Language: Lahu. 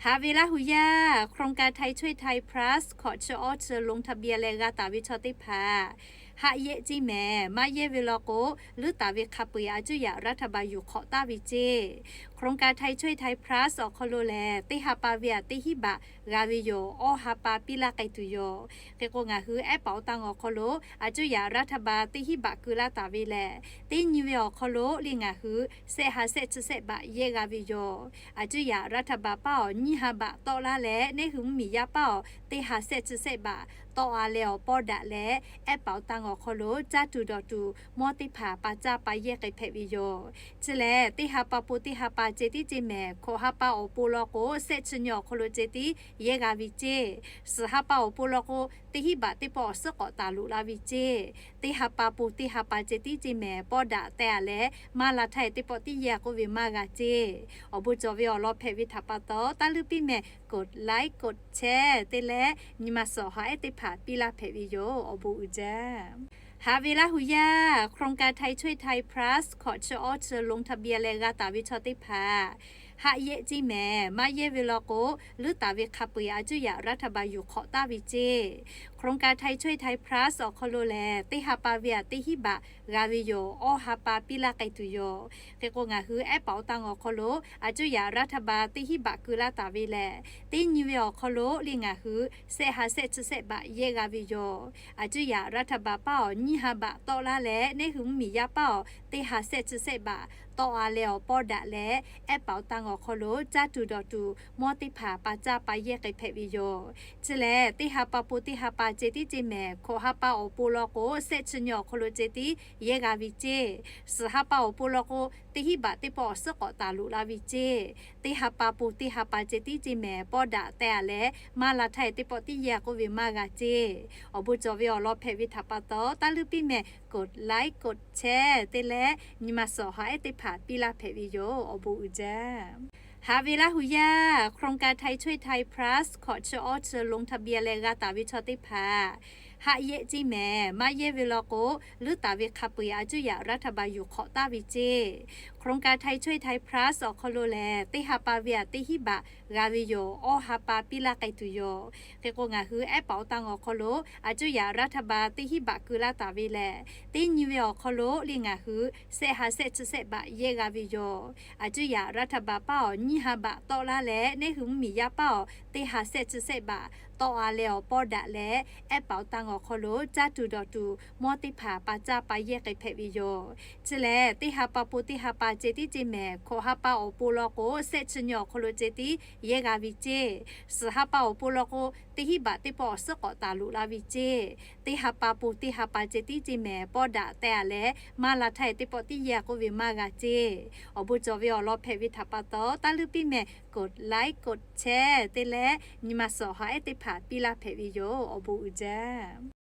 Haꞈ ve Laˇ hu yaˇ, โครงการไทยช่วยไทย Plus hkawꞈ chi awˇ chi ลงทะเบียน leh g'a taˍ ve chaw teˇ hpaˍ, haˆ yehˆ ceˇ mehˍ maˇ yehˇ ve law k'o, leuˉ taˍ ve hk'a peu-eˬ a cuˇ yaꞈ รัฐบาล yuˬ hk'awꞈ taˍ ve ceˇ. โครงการไทยช่วยไทย Plus awˬ hk'aw lo lehˬ, teˇ ha pa ve aꞈ teˇ hinˉ baꞈ g'a ve yoˬ. Awˇ ha pa piˇ laˇ k'ai tuˬ yoˬ. Hk'e k'o, ngaˬ hui แอปเป๋าตัง awˬ hk'aw lo a cuˇ yaꞈ รัฐบาล teˇ hinˉ baꞈ keu laˇ taˍ ve lehˬ, teˇ nyi ve awˬ hk'aw lo le ngaˬ hui sehˆ ha sehˆ chi sehˆ baꞈ yehˇ g'a ve yoˬ. A cuˇ yaꞈ รัฐบาล paˇ awˬ nyiˇ ha baꞈ tawˆ laˇ leh, neˇ hui mvuhˇmiˬ yaˇ paˇ awˬ teˇ ha sehˆ chi sehˆ baꞈ tawˆ a leh awˬ pawˇ daꞈ leh, แอปเป๋าตัง awˬ hk'aw lo caˇ tuˬ dawˬ tuˬ mawˇ teˇ hpaˍ pa caˇ pa yehˇ k'ai hpehꞈ ve yoˬ. Chi lehˬ, teˇ ha pa pon teˇ ha pa ceh tiˉ ceˇ mehˍ. Hkawꞈ ha pa awˬ pon law k'o, sehˆ chi nyi awˬ hk'aw lo ceh tiˉ yehˇ g'a ve ceˇ. Suhˍ ha pa awˬ pon law k'o, teˇ hinˉ baꞈ teˇ pawˆ awˬ suhˉ k'awꞈ taˍ loꞈ la ve ceˇ. Teˇ ha pa pon teˇ ha pa ceh tiˉ ceˇ mehˍ. Pawˇ daꞈ teh a leh maˇ la htaˇ e teˇ pawˆ tiˉ yehˇ k'oˆ ve maˇ g'a ceˇ. Awˬ bon cawˬ ve awˬ lawn hpehꞈ ve htaꞈ pa taw, taˇ leuˉ piˇ mehˍ กดไลค์ กดแชร์ te leh nyi ma suhˍ haꞈ ehˉ teˇ hpaˍ piˇ laˇ hpehꞈ ve yoˬ. Awˬ bon uiˍ jaˇ. Haꞈ ve Laˇ hu yaˇ, โครงการไทยช่วยไทย Plus hkawꞈ chi awˇ chi ลงทะเบียน leh g'a taˍ ve chaw teˇ hpaˍ, haˆ yehˆ ceˇ mehˍ maˇ yehˇ ve law k'o, leuˉ taˍ ve hk'a peu-eˬ a cuˇ yaꞈ รัฐบาล yuˬ hk'awꞈ taˍ ve ceˇ. โครงการไทยช่วยไทย Plus awˬ hk'aw lo lehˬ, teˇ ha pa ve aꞈ teˇ hinˉ baꞈ g'a ve yoˬ. Awˇ ha pa piˇ laˇ k'ai tuˬ yoˬ. Hk'e k'o, ngaˬ hui แอปเป๋าตัง awˬ hk'aw lo a cuˇ yaꞈ รัฐบาล teˇ hinˉ baꞈ keu laˇ taˍ ve lehˬ, teˇ nyi ve awˬ hk'aw lo le ngaˬ hui sehˆ ha sehˆ chi sehˆ baꞈ yehˇ g'a ve yoˬ. A cuˇ yaꞈ รัฐบาล paˇ awˬ nyiˇ ha baꞈ tawˆ laˇ leh, neˇ hui mvuhˇmiˬ yaˇ paˇ awˬ teˇ ha sehˆ chi sehˆ baꞈ tawˆ a leh awˬ pawˇ daꞈ leh, แอปเป๋าตัง awˬ hk'aw lo caˇ tuˬ dawˬ tuˬ mawˇ teˇ hpaˍ pa caˇ pa yehˇ k'ai hpehꞈ ve yoˬ. Chi lehˬ, teˇ ha pa pon teˇ ha pa ceh tiˉ ceˇ mehˍ. Hkawꞈ ha pa awˬ pon law k'o, sehˆ chi nyi awˬ hk'aw lo ceh tiˉ yehˇ g'a ve ceˇ. Suhˍ ha pa awˬ pon law k'o, teˇ hinˉ baꞈ teˇ pawˆ awˬ suhˉ k'awꞈ taˍ loꞈ la ve ceˇ. Teˇ ha pa pon teˇ ha pa ceh tiˉ ceˇ mehˍ. Pawˇ daꞈ teh a leh maˇ la htaˇ e teˇ pawˆ tiˉ yehˇ k'oˆ ve maˇ g'a ceˇ. Awˬ bon cawˬ ve awˬ lawn hpehꞈ ve htaꞈ pa taw, taˇ leuˉ piˇ mehˍ กดไลค์ กดแชร์ te leh nyi ma suhˍ haꞈ ehˉ teˇ hpaˍ piˇ laˇ hpehꞈ ve yoˬ. Awˬ bon uiˍ jaˇ. Haꞈ ve Laˇ hu yaˇ, โครงการไทยช่วยไทย Plus hkawꞈ chi awˇ chi ลงทะเบียน leh g'a taˍ ve chaw teˇ hpaˍ, haˆ yehˆ ceˇ mehˍ maˇ yehˇ ve law k'o, leuˉ taˍ ve hk'a peu-eˬ a cuˇ yaꞈ รัฐบาล yuˬ hk'awꞈ taˍ ve ceˇ. โครงการไทยช่วยไทย Plus awˬ hk'aw lo lehˬ, teˇ ha pa ve aꞈ teˇ hinˉ baꞈ g'a ve yoˬ. Awˇ ha pa piˇ laˇ k'ai tuˬ yoˬ. Hk'e k'o, ngaˬ hui แอปเป๋าตัง awˬ hk'aw lo a cuˇ yaꞈ รัฐบาล teˇ hinˉ baꞈ keu laˇ taˍ ve lehˬ, teˇ nyi ve awˬ hk'aw lo le ngaˬ hui sehˆ ha sehˆ chi sehˆ baꞈ yehˇ g'a ve yoˬ. A cuˇ yaꞈ รัฐบาล paˇ awˬ nyiˇ ha baꞈ tawˆ laˇ leh, neˇ hui mvuhˇmiˬ yaˇ paˇ awˬ teˇ ha sehˆ chi sehˆ baꞈ tawˆ a leh awˬ pawˇ daꞈ leh, แอปเป๋าตัง awˬ hk'aw lo caˇ tuˬ dawˬ tuˬ mawˇ teˇ hpaˍ pa caˇ pa yehˇ k'ai hpehꞈ ve yoˬ. Chi lehˬ, teˇ ha pa pon teˇ ha pa ceh tiˉ ceˇ mehˍ. Hkawꞈ ha pa awˬ pon law k'o, sehˆ chi nyi awˬ hk'aw lo ceh tiˉ yehˇ g'a ve ceˇ. Suhˍ ha pa awˬ pon law k'o, teˇ hinˉ baꞈ teˇ pawˆ awˬ suhˉ k'awꞈ taˍ loꞈ la ve ceˇ. Teˇ ha pa pon teˇ ha pa ceh tiˉ ceˇ mehˍ. Pawˇ daꞈ teh a leh maˇ la htaˇ e teˇ pawˆ tiˉ yehˇ k'oˆ ve maˇ g'a ceˇ. Awˬ bon cawˬ ve awˬ lawn hpehꞈ ve htaꞈ pa taw, taˇ leuˉ piˇ mehˍ กดไลค์ กดแชร์ te leh nyi ma suhˍ haꞈ ehˉ teˇ hpaˍ piˇ laˇ hpehꞈ ve yoˬ. Awˬ bon uiˍ jaˇ.